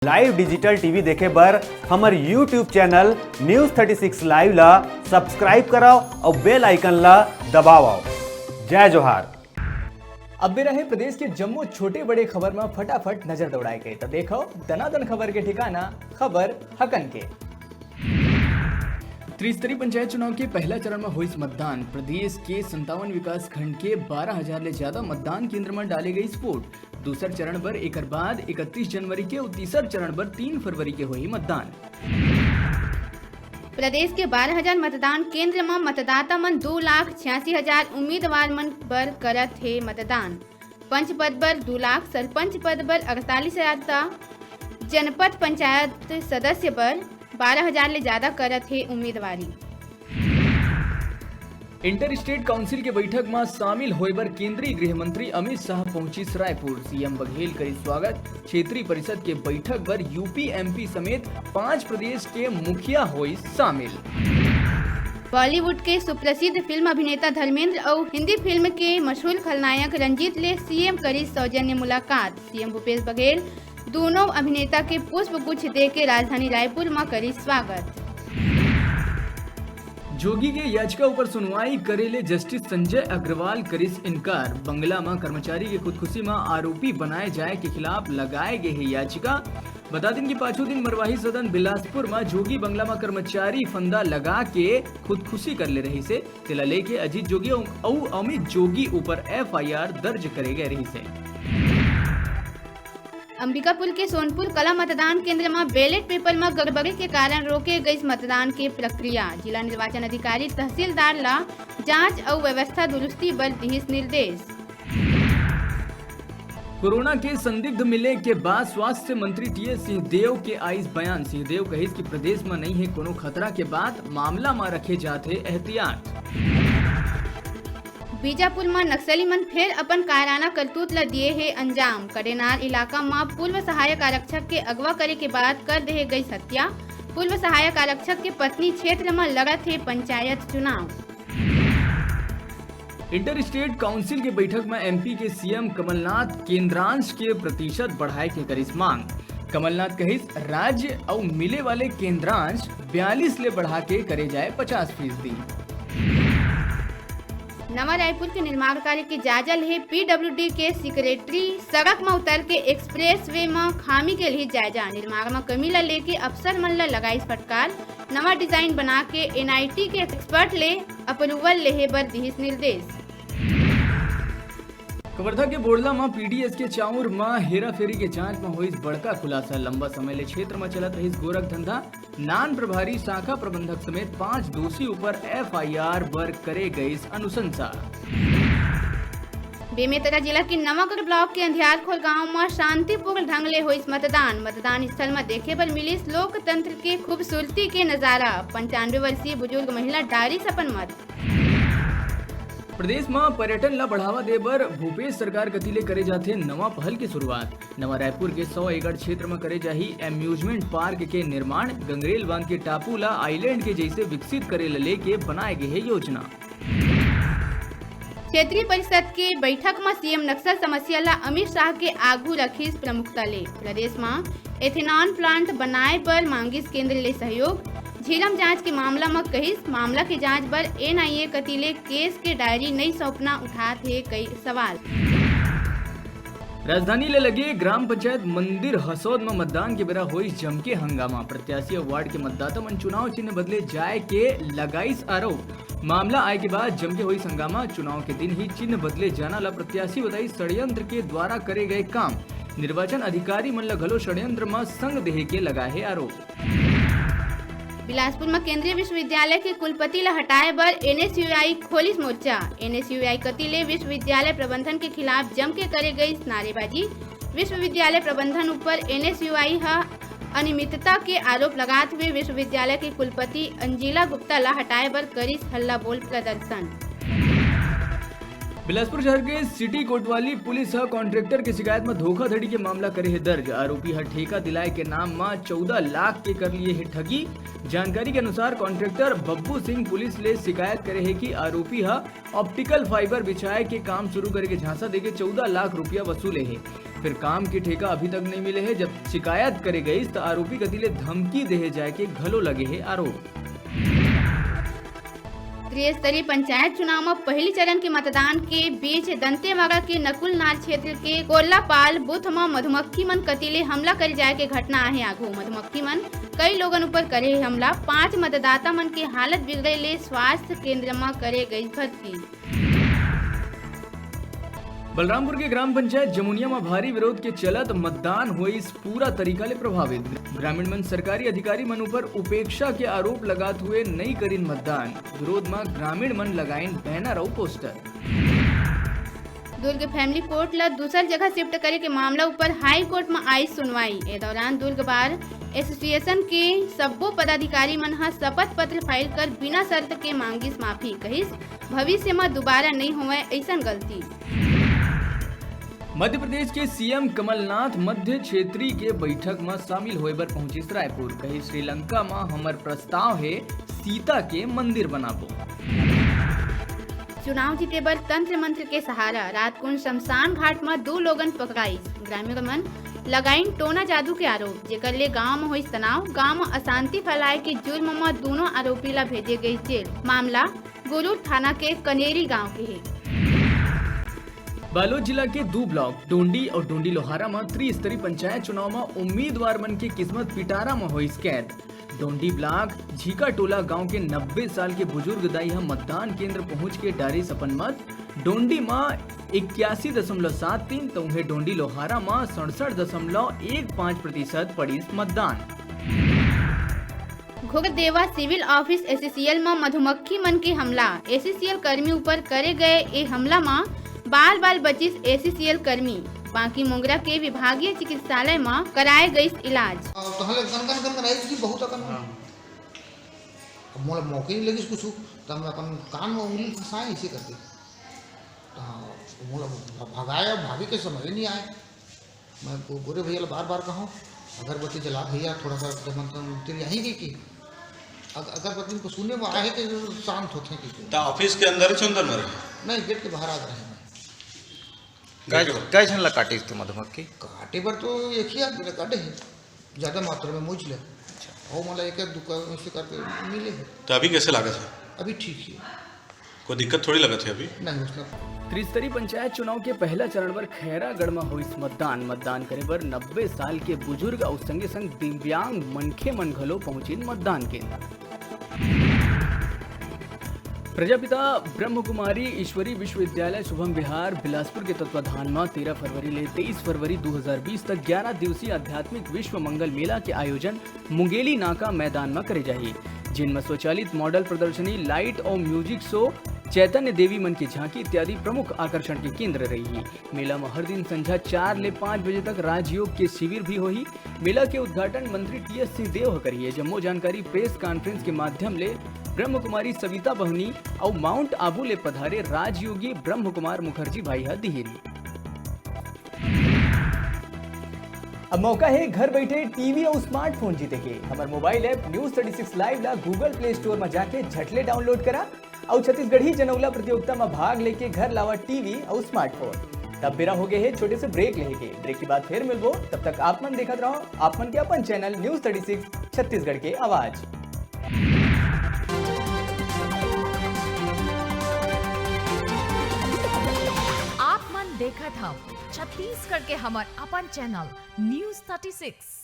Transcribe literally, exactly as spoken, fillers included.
Live digital T V देखे बर हमर YouTube channel News thirty six Live ला subscribe करव अउ bell icon ला दबावव। जय जोहार। अब बेरा हे प्रदेश के जम्मो छोटे बड़े खबर म फटाफट नजर दौड़ाए के, त देखव दनादन खबर के ठिकाना, खबर हकन के। त्रिस्तरीय पंचायत चुनाव के पहला चरण म होइस मतदान। प्रदेश के संतावन विकास खंड के बारह हजार ले ज्यादा मतदान केंद्र म डाले गइस वोट। दूसर चरण बर एकर बाद इकतीस जनवरी के अउ तीसर चरण बर तीन फरवरी के होही मतदान। प्रदेश के बारह हजार मतदान केंद्र म मतदाता मन दू लाख छियासी हजार उम्मीदवार मन बर करत हे मतदान। पंच पद बर दू लाख, सरपंच पद बर अड़तालीस हजार त जनपद पंचायत सदस्य बर बारह हजार ले ज्यादा करत हे उम्मीदवारी। इंटर स्टेट काउंसिल के बैठक म शामिल होए बर केंद्रीय गृह मंत्री अमित शाह पहुंचिस रायपुर। सीएम बघेल करिस स्वागत। क्षेत्रीय परिषद के बैठक बर यूपी एमपी समेत पांच प्रदेश के मुखिया होइस शामिल। बॉलीवुड के सुप्रसिद्ध फिल्म अभिनेता धर्मेंद्र अउ हिंदी फिल्म के मशहूर खलनायक रंजीत ले सीएम करिस सौजन्य मुलाकात। सीएम भूपेश बघेल दूनों अभिनेता के पुष्प गुच्छ दे के राजधानी रायपुर म करिस स्वागत। जोगी के याचिका ऊपर सुनवाई करे ले जस्टिस संजय अग्रवाल करिस इनकार। बंगला म कर्मचारी के खुदकुशी म आरोपी बनाए जाए के खिलाफ लगाए गे हे याचिका। बता दिन कि पाछू दिन मरवाही सदन बिलासपुर म जोगी बंगला म कर्मचारी फंदा लगा के खुदकुशी कर ले रहिस हे। तेला लेके अजीत जोगी अउ अमित जोगी ऊपर एफआईआर दर्ज करे गए रहिस हे। अंबिकापुर के सोनपुर कला मतदान केंद्र म बैलेट पेपर म गड़बड़ी के कारण रोके गइस मतदान के प्रक्रिया। जिला निर्वाचन अधिकारी तहसीलदार ला जांच अउ व्यवस्था दुरुस्ती बर दिहिस निर्देश। कोरोना के संदिग्ध मिले के बाद स्वास्थ्य मंत्री टीएस सिंहदेव के आइस बयान। सिंहदेव कहिस कि प्रदेश म नइ हे कोनो खतरा के बात, मामला म रखे जात हे एहतियात। बीजापुर म नक्सली मन फेर अपन कायराना करतूत ल दिए हे अंजाम। कडेनार इलाका म पूर्व सहायक आरक्षक के अगवा करे के बाद कर देहे गइस हत्या। पूर्व सहायक आरक्षक के पत्नी क्षेत्र म लड़त हे पंचायत चुनाव। इंटर स्टेट काउंसिल के बैठक म एमपी के सीएम कमलनाथ केंद्रांश के प्रतिशत बढ़ाए के करिस मांग। कमलनाथ कहिस, राज्य अउ मिले वाले केंद्रांश बयालीस ले बढ़ा के करे जाए पचास फीसदी। नवा रायपुर के निर्माण कार्य के जायजा लेहे पीडब्ल्यूडी के सेक्रेटरी। सड़क म उतर के एक्सप्रेसवे म खामी के लिहिस जायजा। निर्माण म कमी ल लेके अफसर मन ल लगाइस फटकार। नवा डिजाइन बना के एनआईटी के एक्सपर्ट ले अप्रूवल लेहे बर दिहिस निर्देश। कवर्धा के बोड़ला म पीडीएस के चाउर म हेराफेरी के जांच म होइस बड़का खुलासा। लंबा समय ले क्षेत्र म चलत रहिस गोरख धंधा। नान प्रभारी, शाखा प्रबंधक समेत पांच दोषी ऊपर एफआईआर बर करे गइस अनुशंसा। बेमेतरा जिला के नवागढ़ ब्लॉक के अंधियारखोर गांव म शांतिपूर्ण ढंग ले होइस मतदान। मतदान स्थल म देखे बर मिलिस लोकतंत्र के खूबसूरती के नजारा। पंचानवे वर्षीय बुजुर्ग महिला डारिस अपन मत। प्रदेश म पर्यटन ल बढ़ावा दे बर भूपेश सरकार कति ले करे जाथे नवा पहल के शुरुआत। नवा रायपुर के सौ एकड़ क्षेत्र म करे जाही एम्यूजमेंट पार्क के निर्माण। गंगरेल बांध के टापू ल आइलैंड के जैसे विकसित करे ल लेके बनाए गे हे योजना। क्षेत्रीय परिषद के बैठक म सीएम नक्सल समस्या ल अमित शाह के आगू रखिस प्रमुखता ले। प्रदेश म एथेनॉल प्लांट बनाए बर मांगिस केंद्र ले सहयोग। झीरम जांच के मामला म कहिस, मामला के जांच बर एनआईए कति ले केस के डायरी नइ सौंपना उठात हे कई सवाल। राजधानी ले लगे ग्राम पंचायत मंदिर हसौद म मतदान के बेरा होइस जमके हंगामा। प्रत्याशी अउ वार्ड के मतदाता मन चुनाव चिन्ह बदले जाए के लगाइस आरोप। मामला आए के बाद जमके होइस हंगामा। चुनाव के दिन ही चिन्ह बदले जाना ल प्रत्याशी बताइस षड्यंत्र के द्वारा करे गए काम। निर्वाचन अधिकारी मन ल घलो षड्यंत्र म संग देहे के लगाए हे आरोप। बिलासपुर म केंद्रीय विश्वविद्यालय के कुलपति ल हटाए बर एनएसयूआई खोलिस मोर्चा। एनएसयूआई कति ले विश्वविद्यालय प्रबंधन के खिलाफ जम के करे गइस नारेबाजी। विश्वविद्यालय प्रबंधन ऊपर एनएसयूआई ह अनियमितता के आरोप लगात हुए विश्वविद्यालय के कुलपति अंजिला गुप्ता ल हटाए बर करिस हल्ला बोल प्रदर्शन। बिलासपुर शहर के सिटी कोतवाली पुलिस ह कॉन्ट्रैक्टर के शिकायत म धोखाधड़ी के मामला करे हे दर्ज। आरोपी ह ठेका दिलाए के नाम म चौदह लाख के कर लिए हे ठगी। जानकारी के अनुसार, कॉन्ट्रैक्टर बब्बू सिंह पुलिस ले शिकायत करे हे कि आरोपी ह ऑप्टिकल फाइबर बिछाए के काम शुरू करे के झांसा देके चौदह लाख रुपया वसूले हे। फिर काम के ठेका अभी तक नहीं मिले हे। जब शिकायत करे गईस, त आरोपी कति ले धमकी देहे जाए के घलो लगे हे आरोप। त्रिस्तरीय पंचायत चुनाव म पहिली चरण के मतदान के बीच दंतेवाड़ा के नकुलनार क्षेत्र के कोरलापाल बूथ म मधुमक्खी मन कति ले हमला करे जाए के घटना आहे। आघू मधुमक्खी मन कई लोगन ऊपर करे हे हमला। पांच मतदाता मन के हालत बिगड़े ले स्वास्थ्य केंद्र म करे गई भर्ती। बलरामपुर के ग्राम पंचायत जमुनिया म भारी विरोध के चलत मतदान होइस पूरा तरीका ले प्रभावित। ग्रामीण मन सरकारी अधिकारी मन ऊपर उपेक्षा के आरोप लगात हुए नई करिन मतदान। विरोध म ग्रामीण मन लगाइन बैनर अउ पोस्टर। दुर्ग फैमिली कोर्ट ल दूसर जगह शिफ्ट करे के मामला ऊपर हाई कोर्ट म आई सुनवाई। ए दौरान दुर्ग बार एसोसिएशन के सब्बो पदाधिकारी मन ह शपथ पत्र फाइल कर बिना शर्त के मांगिस माफी, कहिस भविष्य म दोबारा नइ होवय अइसन गलती। मध्य प्रदेश के सीएम कमलनाथ मध्य क्षेत्रीय के बैठक म शामिल होए बर पहुंचिस रायपुर। कहिस श्रीलंका म हमर प्रस्ताव हे सीता के मंदिर बनाबो। चुनाव जीते बर तंत्र मंत्र के सहारा, रातकुन शमशान घाट म दू लोगन पकड़ाइस। ग्रामीण मन लगाइन टोना जादू के आरोप, जेकर ले गांव म होइस तनाव। गांव म अशांति फैलाए के जुर्म म दूनों आरोपी ला भेजे गइस जेल। मामला गुरूर थाना के कनेरी गांव के हे। बालोद जिला के दू ब्लॉक डोंडी अउ डोंडी लोहारा म त्रिस्तरीय पंचायत चुनाव म उम्मीदवार मन के किस्मत पिटारा म होइस कैद। डोंडी ब्लॉक झीका टोला गांव के नब्बे साल के बुजुर्ग दाई ह मतदान केंद्र पहुंच के डारिस अपन मत। डोंडी म इक्यासी दशमलव सात तीन, त उहें डोंडी लोहारा म सड़सठ दशमलव एक पाँच प्रतिशत पड़िस मतदान। घुरदेवा सिविल ऑफिस एसईसीएल म मधुमक्खी मन के हमला। एसईसीएल कर्मी ऊपर करे गए ए हमला म बाल बाल बचिस एसईसीएल कर्मी। बांकी मोंगरा के विभागीय चिकित्सालय म कराए गइस इलाज। अउ तहाँ ले गन गन गन गन आइस जी, बहुत अकन। हाँ। अब मोला मौके नहीं लगिस कुछ, तब मैं अपन कान में उंगली फंसाए इसे करके। हाँ, मोला भ-, भगाए, भागे के समय नहीं आए। मैं गो-, गोरे भैया ला बार-बार कहूँ, "अगरबत्ती जला भैया, थोड़ा सा जब मन तन तेरी यहीं गई की।" अग-, अगरबत्ती को सुनने में आए कि शांत होते हैं कि त ऑफिस के अंदर ही अंदर मरे? नहीं, गेट के बाहर आ गए हैं। गेट के बाहर। कै झन ला काटिस ते मधुमक्खी? काटे बर तो एक ही आदमी ला काटे है, ज्यादा मात्रा में मुझ ले। अच्छा। और मतलब एक एक दुकान से करके मिले है। तो अभी कैसे लागत है? अभी ठीक ही है। कोई दिक्कत थोड़ी लगत है अभी? नहीं, उसका त्रिस्तरीय पंचायत चुनाव के पहला चरण बर खैरागढ़ म होइस मतदान। मतदान करे बर नब्बे साल के बुजुर्ग अउ संगे संग दिव्यांग मनखे मन घलो पहुंचिन मतदान केंद्र। प्रजापिता ब्रह्म कुमारी ईश्वरी विश्वविद्यालय शुभम विहार बिलासपुर के तत्वाधान म तेरह फरवरी ले तेईस फरवरी दू हजार बीस तक ग्यारह दिवसीय आध्यात्मिक विश्व मंगल मेला के आयोजन मुंगेली नाका मैदान म करे जाही, जिन म स्वचालित मॉडल प्रदर्शनी, लाइट अउ म्यूजिक शो, चैतन्य देवी मन के झांकी इत्यादि प्रमुख आकर्षण के केंद्र रही। मेला म हर दिन संझा चार ले पाँच बजे तक राजयोग के शिविर भी होही। मेला के उद्घाटन मंत्री टीएस सिंहदेव ह करिए। जम्मो जानकारी प्रेस कॉन्फ्रेंस के माध्यम ले ब्रह्म कुमारी सविता बहनी अउ माउंट आबू ले पधारे राजयोगी ब्रह्म कुमार मुखर्जी भाई ह दिहिन। अब मौका हे घर बइठे टीवी अउ स्मार्टफोन जीते के। हमर mobile app News Thirty Six Live ला Google Play Store म जाके झट ले डाउनलोड करा अउ छत्तीसगढ़ी जनउला प्रतियोगिता म भाग लेके घर लावा टीवी अउ स्मार्टफोन। तब बेरा हो गए हे छोटे से ब्रेक लेहे के। ब्रेक के बाद फिर मिलबो, तब तक आप मन देखत रहो आप मन के अपन channel News Thirty Six Chhattisgarh के आवाज। आप मन देखत हव छत्तीसगढ़ के हमर अपन चैनल News Thirty Six।